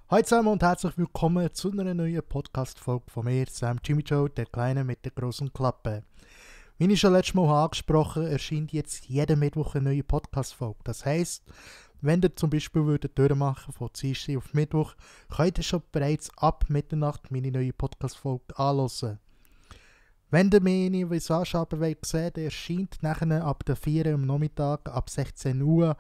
Hallo zusammen und herzlich willkommen zu einer neuen Podcast-Folge von mir, Sam Jimmy Joe, der Kleine mit der großen Klappe. Wie ich schon letztes Mal angesprochen erscheint jetzt jeden Mittwoch eine neue Podcast-Folge. Das heisst, wenn ihr zum Beispiel durchmachen von Dienstag auf Mittwoch, könnt ihr schon bereits ab Mitternacht meine neue Podcast-Folge anhören. Wenn ihr meine Visage-Arbeit wollt, dann erscheint nachher ab der 4 Uhr am Nachmittag, ab 16 Uhr,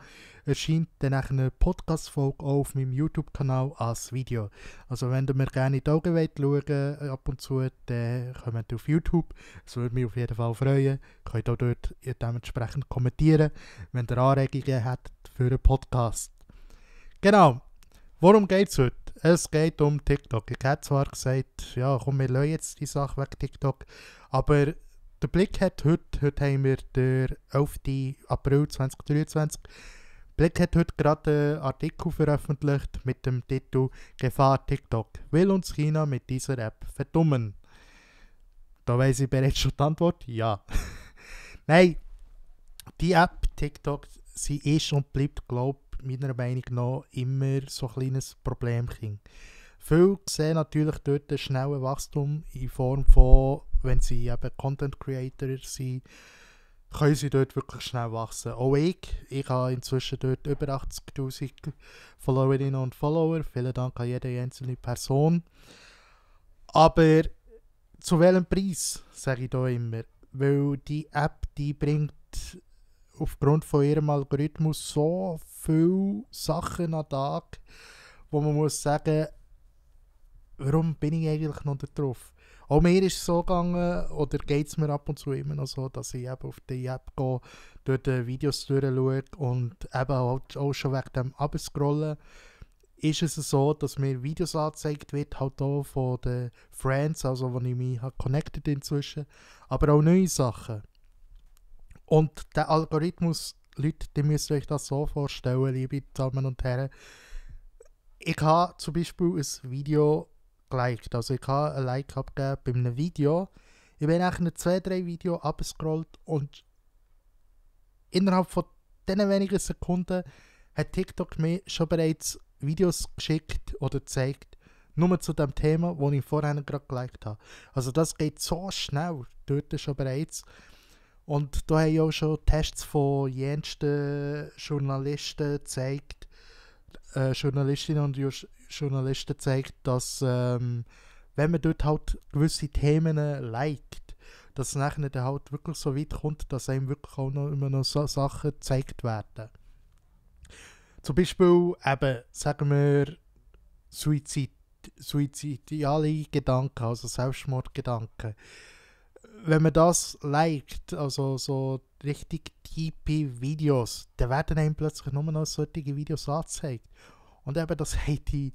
erscheint dann nachher eine Podcast-Folge auf meinem YouTube-Kanal als Video. Also wenn ihr mir gerne in die Augen schauen ab und zu, dann kommt auf YouTube. Das würde mich auf jeden Fall freuen. Ihr könnt auch dort dementsprechend kommentieren, wenn ihr Anregungen habt für einen Podcast. Genau. Worum geht es heute? Es geht um TikTok. Ich habe zwar gesagt, ja komm, wir lassen jetzt die Sache weg TikTok, aber der Blick hat heute haben wir den 11. April 2023, Blick hat heute gerade einen Artikel veröffentlicht mit dem Titel «Gefahr TikTok. Will uns China mit dieser App verdummen?» Da weiss ich bereits schon die Antwort, ja. Nein, die App TikTok, sie ist und bleibt, glaube ich, meiner Meinung nach immer so ein kleines Problemchen. Viele sehen natürlich dort ein schnelles Wachstum in Form von, wenn sie eben Content Creator sind, können sie dort wirklich schnell wachsen. Auch ich habe inzwischen dort über 80'000 Followerinnen und Follower. Vielen Dank an jede einzelne Person. Aber zu welchem Preis, sage ich da immer? Weil die App, die bringt aufgrund von ihrem Algorithmus so viele Sachen am Tag, wo man muss sagen, warum bin ich eigentlich noch da drauf? Auch mir ist es so gegangen, oder geht es mir ab und zu immer noch so, dass ich eben auf die App gehe, dort die Videos durchschaue und eben auch schon wegen dem Abscrollen ist es so, dass mir Videos angezeigt wird, halt auch von den Friends, also wo ich mich connected inzwischen, aber auch neue Sachen. Und der Algorithmus, Leute, die müsst ihr euch das so vorstellen, liebe Damen und Herren. Ich habe zum Beispiel ein Video geliked, also ich habe ein Like abgegeben bei einem Video. Ich bin nach 2-3 Videos abgescrollt und innerhalb von diesen wenigen Sekunden hat TikTok mir schon bereits Videos geschickt oder gezeigt, nur zu dem Thema, das ich vorher gerade geliked habe. Also das geht so schnell, dort schon bereits. Und da haben auch schon Tests von jensten Journalisten gezeigt, Journalistinnen und Journalisten gezeigt, dass wenn man dort halt gewisse Themen liked, dass es nachher dann halt wirklich so weit kommt, dass einem wirklich auch noch immer noch so Sachen gezeigt werden. Zum Beispiel eben, sagen wir, suizidale Gedanken, also Selbstmordgedanken. Wenn man das liked, also so richtig tiefe Videos, dann werden einem plötzlich nur noch solche Videos angezeigt. Und eben das hat die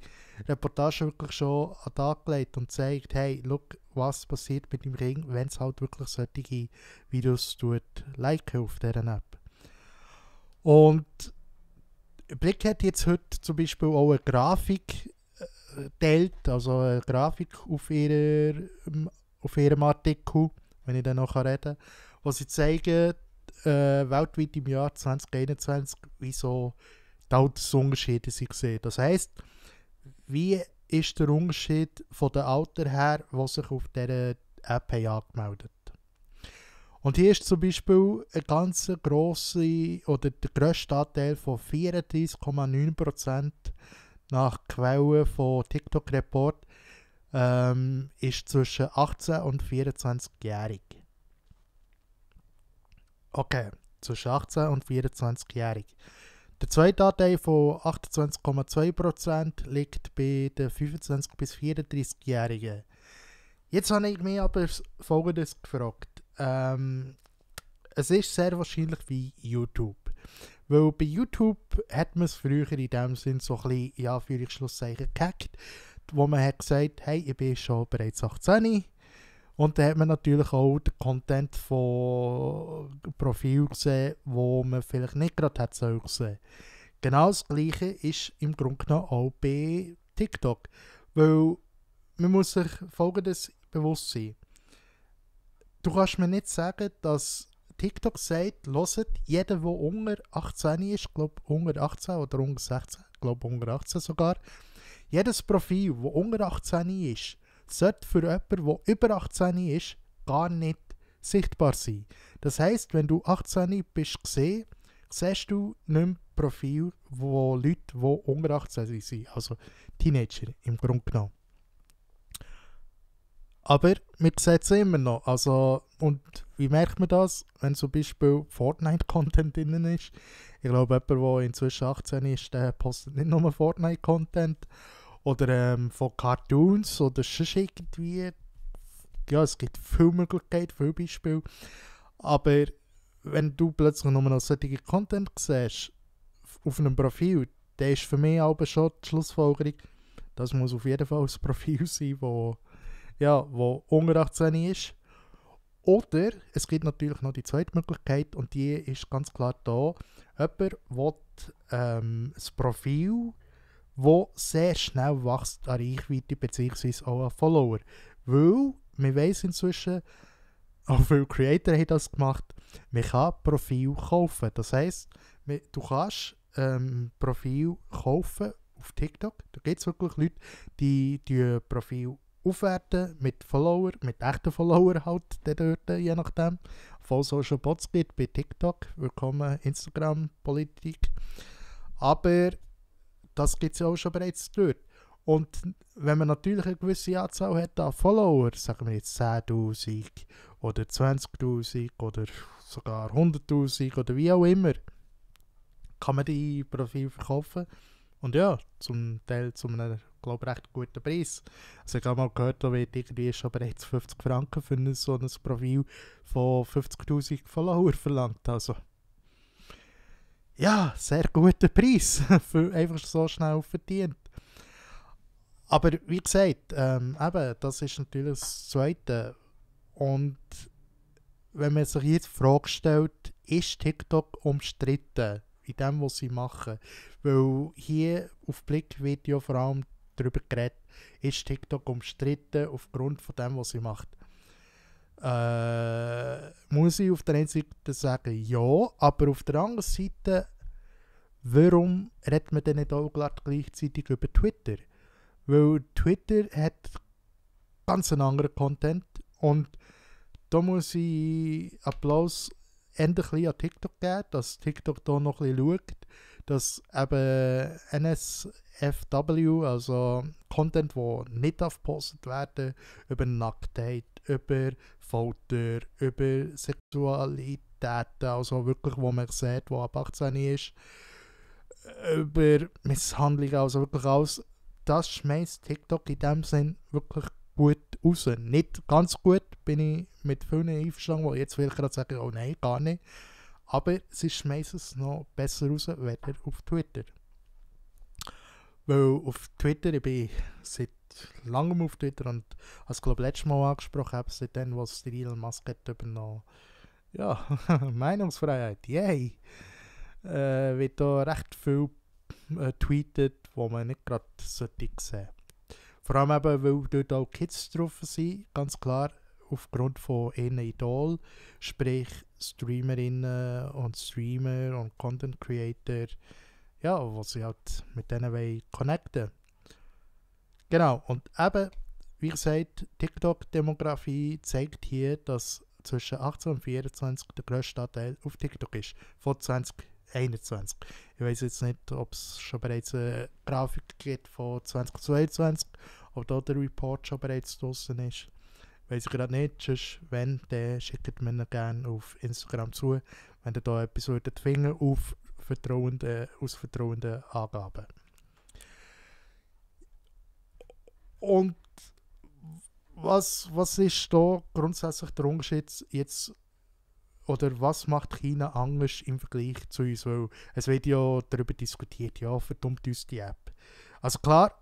Reportage wirklich schon an den Tag gelegt und zeigt, hey, look, was passiert mit dem Ring, wenn es halt wirklich solche Videos liken auf dieser App. Und Blick hat jetzt heute zum Beispiel auch eine Grafik teilt, also eine Grafik auf ihrem Artikel, wenn ich dann noch reden kann, wo sie zeigen, weltweit im Jahr 2021, wie so die Altersunterschiede sind gesehen. Das heisst, wie ist der Unterschied von den Alter her, die sich auf dieser App angemeldet haben. Und hier ist zum Beispiel ein ganz grosser oder der grösste Anteil von 34,9% nach Quellen von TikTok Report ist zwischen 18 und 24-jährig. Okay, zwischen 18 und 24-jährig. Der zweite Anteil von 28,2% liegt bei den 25- bis 34-Jährigen. Jetzt habe ich mich aber Folgendes gefragt. Es ist sehr wahrscheinlich wie YouTube. Weil bei YouTube hat man es früher in dem Sinn so ein bisschen, in Anführungszeichen, gehackt, wo man hat gesagt, hey, ich bin schon bereits 18. Und dann hat man natürlich auch den Content von Profilen gesehen, wo man vielleicht nicht gerade hat sehen. Genau das Gleiche ist im Grunde genommen auch bei TikTok. Weil man muss sich Folgendes bewusst sein. Du kannst mir nicht sagen, dass TikTok sagt, hört, jeder, der unter 18 ist, glaube unter 18 oder unter 16, glaube unter 18 sogar, jedes Profil, das unter 18 ist, sollte für jemanden, der über 18 ist, gar nicht sichtbar sein. Das heisst, wenn du 18 bist gesehen, siehst du nicht mehr Profil, wo Leute, die unter 18 sind, also Teenager im Grunde genommen. Aber man sieht es immer noch. Also, und wie merkt man das, wenn zum Beispiel Fortnite-Content drin ist? Ich glaube, jemand, der inzwischen 18 ist, der postet nicht nur Fortnite-Content. Oder von Cartoons oder sonst irgendwie. Ja, es gibt viele Möglichkeiten, viele Beispiele. Aber wenn du plötzlich nur noch solche Content siehst, auf einem Profil, dann ist für mich aber schon die Schlussfolgerung, das muss auf jeden Fall ein Profil sein, wo unter 18 ist. Oder es gibt natürlich noch die zweite Möglichkeit und die ist ganz klar da. Jemand will ein Profil, das sehr schnell wächst an Reichweite bzw. auch an Follower. Weil, man weiss inzwischen, auch viele Creator haben das gemacht, man kann Profil kaufen. Das heisst, du kannst Profil kaufen auf TikTok. Da gibt es wirklich Leute, die Profil aufwerten mit Follower, mit echten Follower halt dort, je nachdem. Falls es auch schon Bots gibt bei TikTok, willkommen Instagram-Politik. Aber das gibt es ja auch schon bereits dort. Und wenn man natürlich eine gewisse Anzahl hat an Follower, sagen wir jetzt 10'000 oder 20'000 oder sogar 100'000 oder wie auch immer, kann man die Profile verkaufen. Und ja, zum Teil zu einem, glaube ich, recht guten Preis. Also ich habe mal gehört, da wird irgendwie schon bereits 50 Franken für so ein Profil von 50'000 Follower verlangt. Also ja, sehr guter Preis, für einfach so schnell verdient. Aber wie gesagt, eben, das ist natürlich das Zweite. Und wenn man sich jetzt die Frage stellt, ist TikTok umstritten in dem, was sie machen? Weil hier auf Blick wird ja vor allem darüber geredet, ist TikTok umstritten aufgrund von dem, was sie macht. Muss ich auf der einen Seite sagen, ja, aber auf der anderen Seite, warum redet man denn nicht auch gleichzeitig über Twitter? Weil Twitter hat ganz einen anderen Content und da muss ich Applaus endlich an TikTok geben, dass TikTok da noch ein bisschen schaut, dass eben NSFW, also Content, der nicht gepostet werden über Nacktheit, über Folter, über Sexualitäten, also wirklich, wo man sieht, wo ab 18 ist, über Misshandlungen, also wirklich alles, das schmeißt TikTok in dem Sinn wirklich gut raus. Nicht ganz gut, bin ich mit vielen einverstanden, die jetzt vielleicht gerade sagen, oh nein, gar nicht. Aber sie schmeißen es noch besser raus, weder auf Twitter. Weil auf Twitter, ich bin seit langem auf Twitter und habe es glaube ich letztes Mal angesprochen, habe seitdem, was Elon Musk hat übernommen. Ja, Meinungsfreiheit, yay! Wird da recht viel tweetet, wo man nicht gerade sollte sehen. Vor allem eben, weil dort auch Kids drauf sind, ganz klar, aufgrund von ihren Idol, sprich Streamerinnen und Streamer und Content Creator, ja, wo sie halt mit denen wollen connecten. Genau, und eben, wie gesagt, TikTok-Demografie zeigt hier, dass zwischen 18 und 24 der grösste Anteil auf TikTok ist, von 2021. Ich weiß jetzt nicht, ob es schon bereits eine Grafik gibt von 2022, ob da der Report schon bereits draussen ist. Weiß ich gerade nicht, sonst, wenn, dann schickt mir ihn gerne auf Instagram zu, wenn ihr da etwas finden auf aus vertrauenden Angaben. Und was ist da grundsätzlich der Unterschied jetzt, oder was macht China anders im Vergleich zu uns? Weil es wird ja darüber diskutiert, ja, verdammt uns die App. Also klar,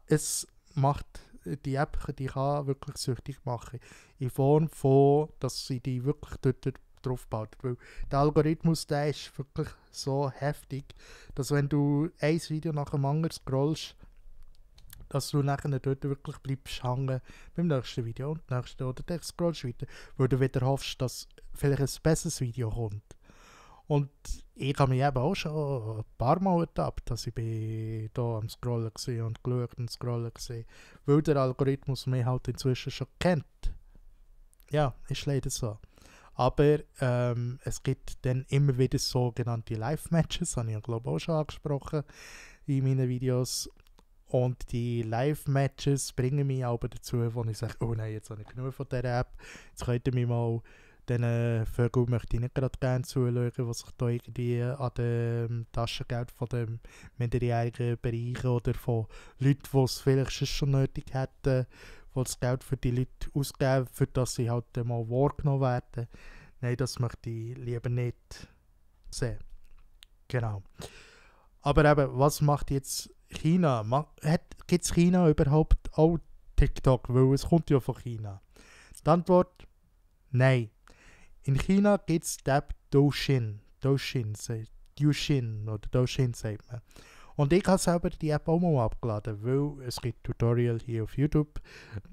die App die kann wirklich süchtig machen. In Form von, dass sie die wirklich dort drauf baut. Weil der Algorithmus, der ist wirklich so heftig, dass wenn du ein Video nach dem anderen scrollst, dass du nachher dort wirklich bleibst hängen beim nächsten Video und nächsten oder dann scrollst weiter, weil du wieder hoffst, dass vielleicht ein besseres Video kommt. Und ich habe mich eben auch schon ein paar Mal ertappt, dass ich bin da am Scrollen war und geschaut und scrollen war, weil der Algorithmus mich halt inzwischen schon kennt. Ja, ist leider so. Aber es gibt dann immer wieder sogenannte Live-Matches, habe ich ja, glaube ich auch schon angesprochen in meinen Videos. Und die Live-Matches bringen mich aber dazu, wo ich sage, oh nein, jetzt habe ich genug von dieser App, jetzt könnt ihr mich mal, diesen Vögeln möchte ich nicht gerade gerne zuschauen, die sich da irgendwie an dem Taschengeld von dem Minderjährigen bereichern oder von Leuten, die es vielleicht schon nötig hätten, die das Geld für die Leute ausgeben, für das sie halt mal wahrgenommen werden. Nein, das möchte ich lieber nicht sehen. Genau. Aber eben, was macht jetzt China? Gibt es China überhaupt auch TikTok? Weil es kommt ja von China. Die Antwort, nein. In China gibt es die App Douyin. Douyin oder Douyin sagt man. Und ich habe selber die App auch mal abgeladen, weil es gibt Tutorials hier auf YouTube.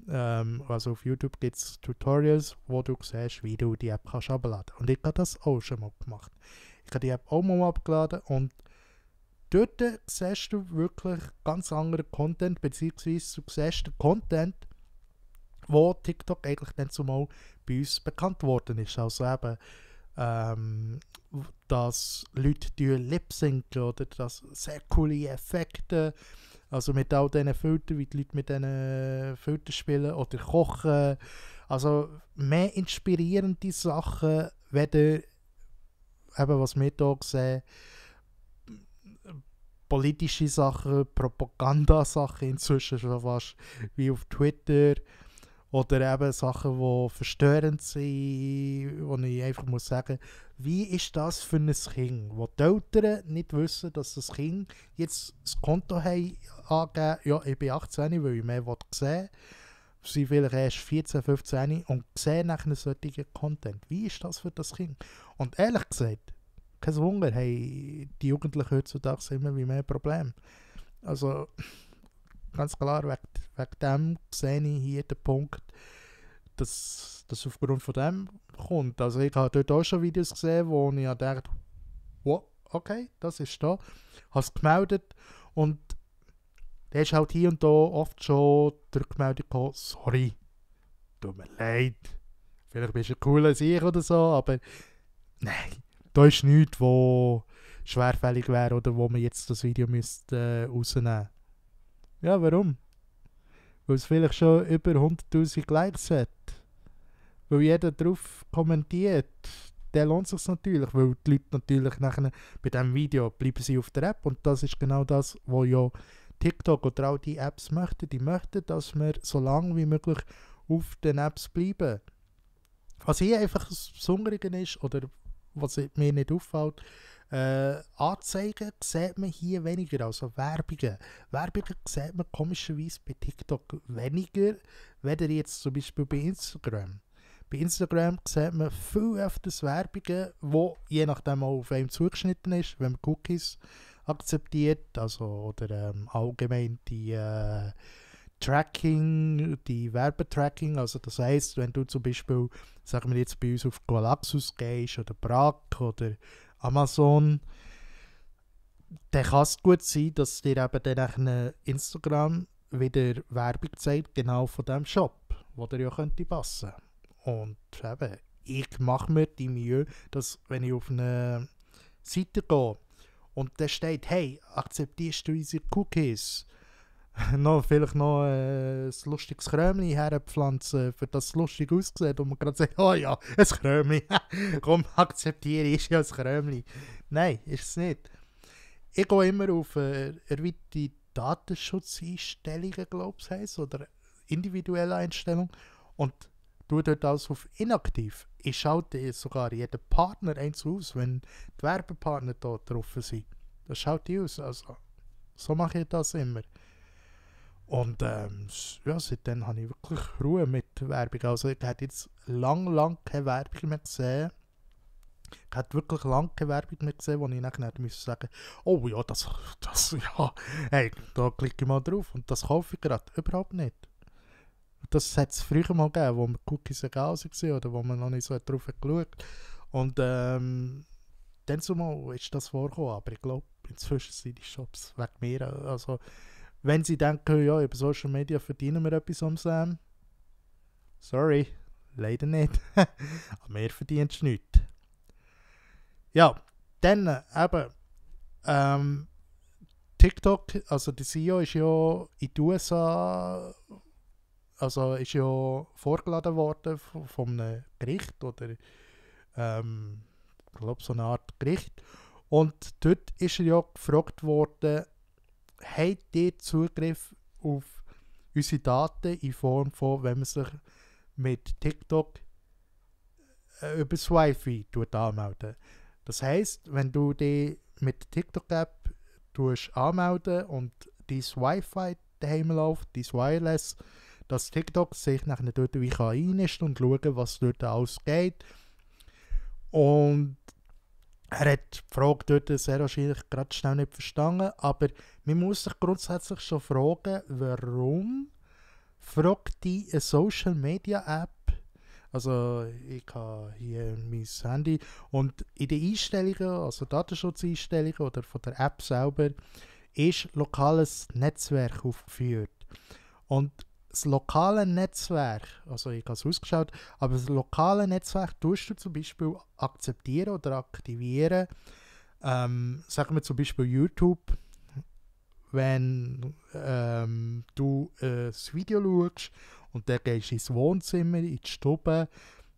Also auf YouTube gibt es Tutorials, wo du siehst, wie du die App kannst abladen. Und ich habe das auch schon mal gemacht. Ich habe die App auch mal abgeladen und dort siehst du wirklich ganz anderen Content, beziehungsweise du siehst den Content, wo TikTok eigentlich dann zumal bei uns bekannt worden ist. Also eben, dass Leute lip-synken oder dass sehr coole Effekte, also mit all diesen Filtern, wie die Leute mit diesen Filtern spielen oder kochen. Also mehr inspirierende Sachen, weder eben, was wir hier sehen, politische Sachen, Propagandasachen inzwischen schon fast, wie auf Twitter. Oder eben Sachen, die verstörend sind, wo ich einfach muss sagen, wie ist das für ein Kind, wo die Eltern nicht wissen, dass das Kind jetzt das Konto haben angeben, ja, ich bin 18, weil ich mehr sehen will, sie vielleicht erst 14, 15 und sehen nachher solchen Content. Wie ist das für das Kind? Und ehrlich gesagt, kein Wunder, haben die Jugendlichen heutzutage immer wie mehr Probleme. Also ganz klar, wegen dem sehe ich hier den Punkt, dass das aufgrund von dem kommt. Also ich habe dort auch schon Videos gesehen, wo ich dachte, wow, okay, das ist da. Habe es gemeldet und da ist halt hier und da oft schon die Rückmeldung gekommen, sorry, tut mir leid, vielleicht bist du ein cooler Sieg oder so, aber nein, da ist nichts, wo schwerfällig wäre oder wo man jetzt das Video müsste rausnehmen. Ja, warum? Weil es vielleicht schon über 100'000 Likes hat. Weil jeder drauf kommentiert. Dann lohnt es sich natürlich, weil die Leute natürlich nachher bei diesem Video bleiben sie auf der App und das ist genau das, was ja TikTok oder auch die Apps möchten. Die möchten, dass wir so lange wie möglich auf den Apps bleiben. Was hier einfach das Besondere ist, oder was mir nicht auffällt, Anzeigen sieht man hier weniger, also Werbungen. Werbungen sieht man komischerweise bei TikTok weniger, weder jetzt zum Beispiel bei Instagram. Bei Instagram sieht man viel öfters Werbungen, wo je nachdem auch auf einem zugeschnitten ist, wenn man Cookies akzeptiert, also oder allgemein die Tracking, die Werbetracking, also das heisst, wenn du zum Beispiel, sagen wir jetzt bei uns auf Galaxus gehst oder Prag oder Amazon, dann kann es gut sein, dass dir eben dann Instagram wieder Werbung zeigt, genau von diesem Shop, wo dir ja könnte passen. Und eben, ich mache mir die Mühe, dass wenn ich auf eine Seite gehe und da steht, hey, akzeptierst du unsere Cookies? Vielleicht noch ein lustiges Krömli herpflanzen, für das es lustig aussieht und man gerade sagt, oh ja, ein Krömli, komm, akzeptiere, ist ja ein Krömli. Nein, ist es nicht. Ich gehe immer auf erweiterte Datenschutzeinstellungen, glaube ich, heisst, oder individuelle Einstellungen und tue dort alles auf inaktiv. Ich schalte sogar jeden Partner eins aus, wenn die Werbepartner da drauf sind. Das schaut die aus, also so mache ich das immer. Und ja, seitdem habe ich wirklich Ruhe mit Werbung. Also ich habe jetzt lang keine Werbung mehr gesehen. Ich habe wirklich lange keine Werbung mehr gesehen, wo ich nachher müssen sagen, oh ja, das, ja, hey, da klicke ich mal drauf und das kaufe ich gerade. Überhaupt nicht. Das hat es früher mal gegeben, wo mir Cookies egal waren oder wo man noch nicht so drauf geschaut hat. Und dann zumal ist das vorgekommen, aber ich glaube, inzwischen sind die Shops wegen mir. Also, wenn sie denken, ja, über Social Media verdienen wir etwas am Sam, sorry, leider nicht. Aber mehr verdienst du nicht. Ja, dann eben, TikTok, also der CEO ist ja in den USA, also ist ja vorgeladen worden von einem Gericht oder ich glaube so eine Art Gericht. Und dort ist er ja gefragt worden, habt ihr Zugriff auf unsere Daten in Form von, wenn man sich mit TikTok über das Wi-Fi anmeldet. Das heisst, wenn du dich mit der TikTok-App anmelden und dein Wi-Fi daheim läuft, dein Wireless, dass TikTok sich nachher dort wie einnisten und schauen, was dort alles geht. Und er hat die Frage dort sehr wahrscheinlich gerade schnell nicht verstanden, aber man muss sich grundsätzlich schon fragen, warum fragt die eine Social Media App, also ich habe hier mein Handy und in den Einstellungen, also Datenschutzeinstellungen oder von der App selber, ist lokales Netzwerk aufgeführt. Und das lokale Netzwerk, also ich habe es ausgeschaut, aber das lokale Netzwerk tust du zum Beispiel akzeptieren oder aktivieren. Sagen wir zum Beispiel YouTube, wenn du ein Video schaust und dann gehst du ins Wohnzimmer, in die Stube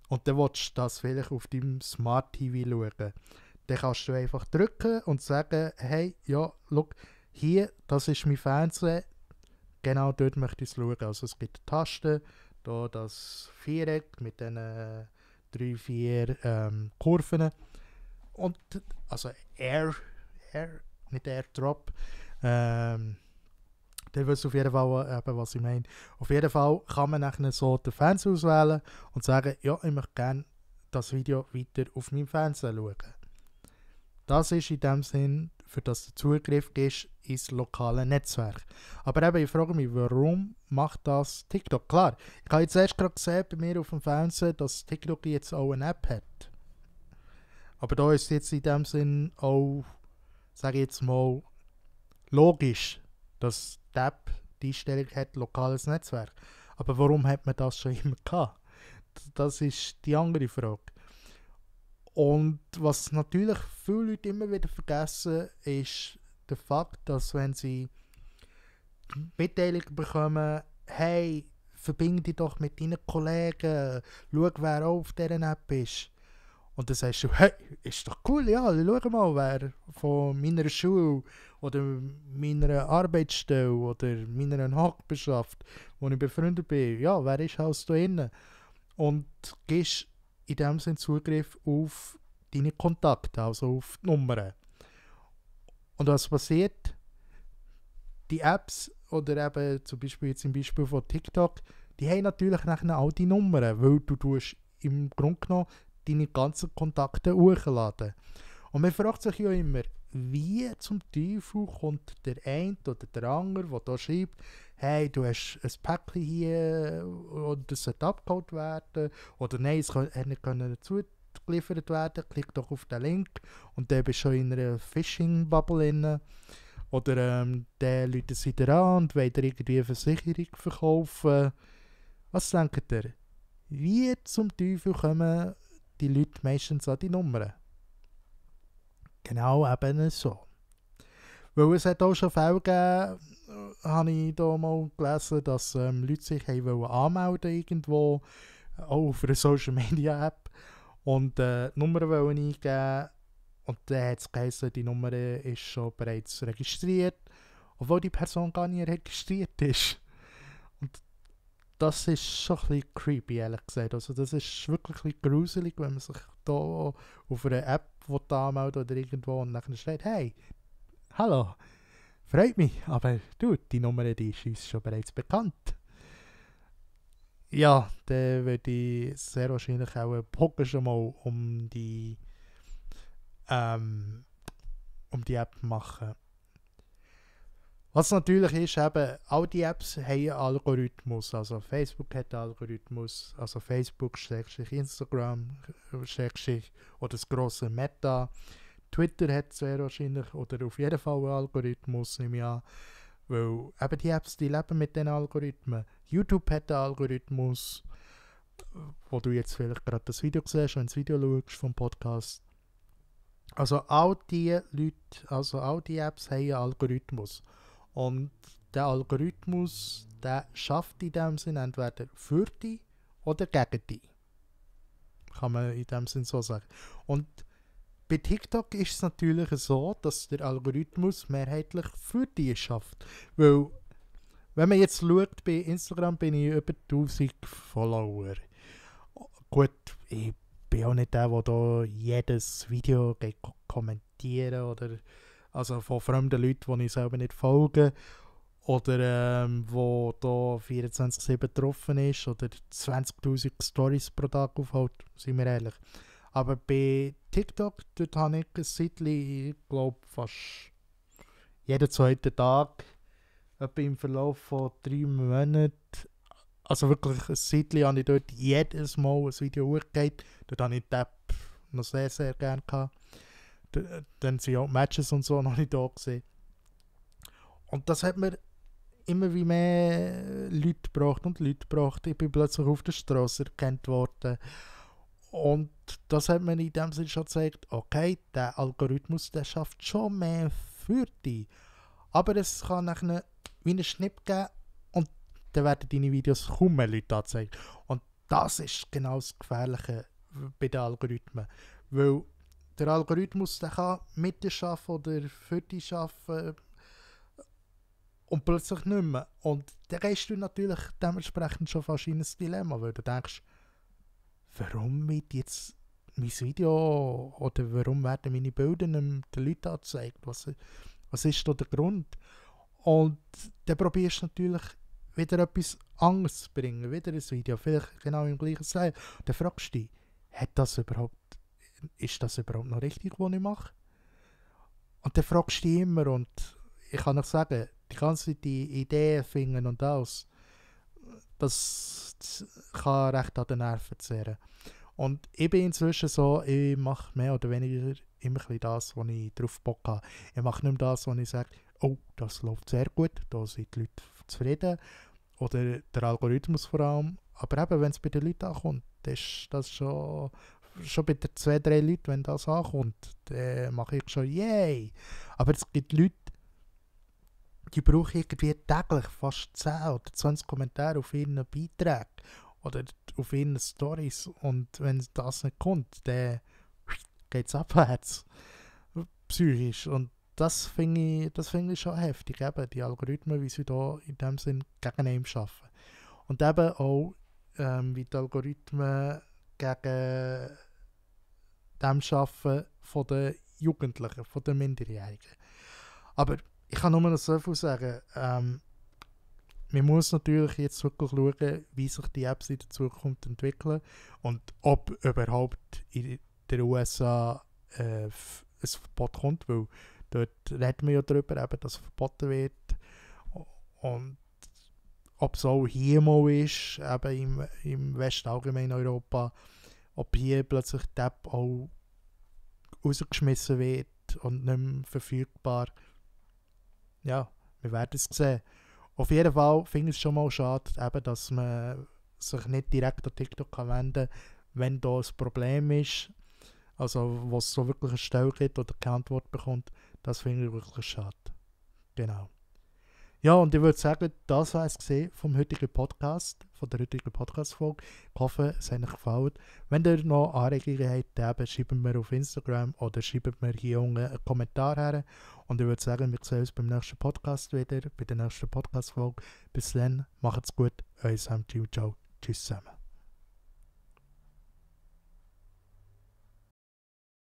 und dann willst du das vielleicht auf deinem Smart TV schauen. Dann kannst du einfach drücken und sagen, hey, ja, schau, hier, das ist mein Fernseher, genau dort möchte ich es schauen. Also es gibt Tasten, da das Viereck mit diesen 3-4 Kurven und also nicht Airdrop. Der weiß auf jeden Fall eben, was ich meine. Auf jeden Fall kann man nachher so den Fernseher auswählen und sagen, ja, ich möchte gerne das Video weiter auf meinem Fernseher schauen. Das ist in dem Sinn, für das der Zugriff ist ins lokale Netzwerk. Aber eben, ich frage mich, warum macht das TikTok? Klar, ich habe jetzt erst gerade gesehen bei mir auf dem Fernseher, dass TikTok jetzt auch eine App hat. Aber da ist jetzt in dem Sinn auch, sage ich jetzt mal, logisch, dass die App die Einstellung hat, lokales Netzwerk. Aber warum hat man das schon immer gehabt? Das ist die andere Frage. Und was natürlich viele Leute immer wieder vergessen, ist der Fakt, dass wenn sie Mitteilung bekommen, hey, verbinde dich doch mit deinen Kollegen, schau, wer auch auf dieser App ist. Und dann sagst du, hey, ist doch cool, ja, schau mal, wer von meiner Schule oder meiner Arbeitsstelle oder meiner Nachbarschaft, wo ich befreundet bin, ja, wer ist alles da drin? Und gibst in dem Sinne Zugriff auf deine Kontakte, also auf die Nummern. Und was passiert? Die Apps oder eben zum Beispiel jetzt im Beispiel von TikTok, die haben natürlich nachher all die Nummern, weil du tust im Grunde genommen deine ganzen Kontakte hochladen. Und man fragt sich ja immer, wie zum Teufel kommt der eine oder der andere, der da schreibt, hey, du hast ein Päckchen hier oder das sollte abgeholt werden oder nein, es kann nicht dazu geliefert werden, klick doch auf den Link und dann bist du schon in einer Phishing-Bubble drin. Oder der Leute sind an und wollen dir irgendwie eine Versicherung verkaufen. Was denkt ihr? Wie zum Teufel kommen die Leute meistens an die Nummern? Genau eben so. Weil es hat auch schon Fälle gegeben, habe ich da mal gelesen, dass Leute sich anmelden irgendwo, auch auf einer Social Media App und die Nummer wollen eingeben und dann hat es geheißen, die Nummer ist schon bereits registriert, obwohl die Person gar nicht registriert ist. Und das ist schon ein bisschen creepy, ehrlich gesagt. Also das ist wirklich ein bisschen gruselig, wenn man sich da auf einer App anmeldet oder irgendwo und dann steht, hey, hallo, freut mich, aber du, die Nummer die ist uns schon bereits bekannt. Ja, dann würde ich sehr wahrscheinlich auch einen Poker schon mal um die App machen. Was natürlich ist, eben, all die Apps haben einen Algorithmus. Also Facebook hat einen Algorithmus, also Facebook, Instagram, oder das grosse Meta, Twitter hat sehr wahrscheinlich, oder auf jeden Fall einen Algorithmus, nehme ich an. Weil eben die Apps, die leben mit diesen Algorithmen. YouTube hat einen Algorithmus, wo du jetzt vielleicht gerade das Video siehst, wenn du das Video schaust vom Podcast. Also all die Leute, also all die Apps haben einen Algorithmus. Und der Algorithmus, der schafft in dem Sinne entweder für dich oder gegen dich. Kann man in dem Sinne so sagen. Und bei TikTok ist es natürlich so, dass der Algorithmus mehrheitlich für dich schafft. Weil, wenn man jetzt schaut, bei Instagram bin ich über 1000 Follower. Gut, ich bin auch nicht der, der da jedes Video kommentieren oder also von fremden Leuten, die ich selber nicht folge oder wo da 24/7 betroffen ist oder 20'000 Stories pro Tag aufhält, sind wir ehrlich. Aber bei TikTok, dort habe ich ein Zeitchen, ich glaube fast jeden zweiten Tag, etwa im Verlauf von 3 Monaten, also wirklich ein Zeitchen habe ich dort jedes Mal ein Video hochgegeben. Dort habe ich die App noch sehr, sehr gerne gehabt. Dann sind auch die Matches und so noch nicht da gewesen. Und das hat mir immer wie mehr Leute gebracht und Leute gebracht. Ich bin plötzlich auf der Straße erkannt worden. Und das hat mir in dem Sinne schon gezeigt, okay, der Algorithmus, der schafft schon mehr für dich. Aber es kann nachher wie einen Schnipp geben und dann werden deine Videos kaum mehr Leute anzeigen. Und das ist genau das Gefährliche bei den Algorithmen. Weil der Algorithmus, der kann mit dir arbeiten oder für dich arbeiten und plötzlich nicht mehr. Und dann gehst du natürlich dementsprechend schon fast in ein Dilemma, weil du denkst, warum wird jetzt mein Video oder warum werden meine Bilder nicht den Leuten angezeigt? Was ist da der Grund? Und dann probierst du natürlich wieder etwas anderes zu bringen, wieder ein Video, vielleicht genau im gleichen Style. Dann fragst du dich, ist das überhaupt noch richtig, was ich mache? Und dann fragst du dich immer und ich kann noch sagen, die ganze Zeit die Ideen finden und alles, das kann recht an den Nerven zehren. Und ich bin inzwischen so, ich mache mehr oder weniger immer das, was ich drauf Bock habe. Ich mache nicht mehr das, was ich sage, oh, das läuft sehr gut, da sind die Leute zufrieden. Oder der Algorithmus vor allem. Aber eben, wenn es bei den Leuten ankommt, dann ist das schon bei den 2-3 Leuten, wenn das ankommt, dann mache ich schon yay. Aber es gibt Leute, die brauchen irgendwie täglich fast 10 oder 20 Kommentare auf ihren Beiträgen oder auf ihren Stories. Und wenn das nicht kommt, dann geht es abwärts. Psychisch. Und das finde ich schon heftig. Eben die Algorithmen, wie sie da in dem Sinn gegen einen arbeiten. Und eben auch, wie die Algorithmen gegen dem arbeiten von den Jugendlichen, von den Minderjährigen. Aber ich kann nur noch so viel sagen, man muss natürlich jetzt wirklich schauen, wie sich die Apps in der Zukunft entwickeln und ob überhaupt in den USA ein Verbot kommt, weil dort reden wir ja darüber, eben, dass es verboten wird und ob es auch hier mal ist, eben im Westen allgemein Europa, ob hier plötzlich die App auch rausgeschmissen wird und nicht mehr verfügbar. Ja, wir werden es sehen. Auf jeden Fall finde ich es schon mal schade, eben, dass man sich nicht direkt an TikTok wenden kann, wenn da ein Problem ist. Also, wo es so wirklich eine Stelle gibt oder keine Antwort bekommt. Das finde ich wirklich schade. Genau. Ja, und ich würde sagen, das war es vom heutigen Podcast, von der heutigen Podcast-Folge. Ich hoffe, es hat euch gefallen. Wenn ihr noch Anregungen habt, schreibt mir auf Instagram oder schreibt mir hier unten einen Kommentar her. Und ich würde sagen, wir sehen uns beim nächsten Podcast wieder, bei der nächsten Podcast-Folge. Bis dann, macht's gut, euer Sam, ciao, tschüss zusammen.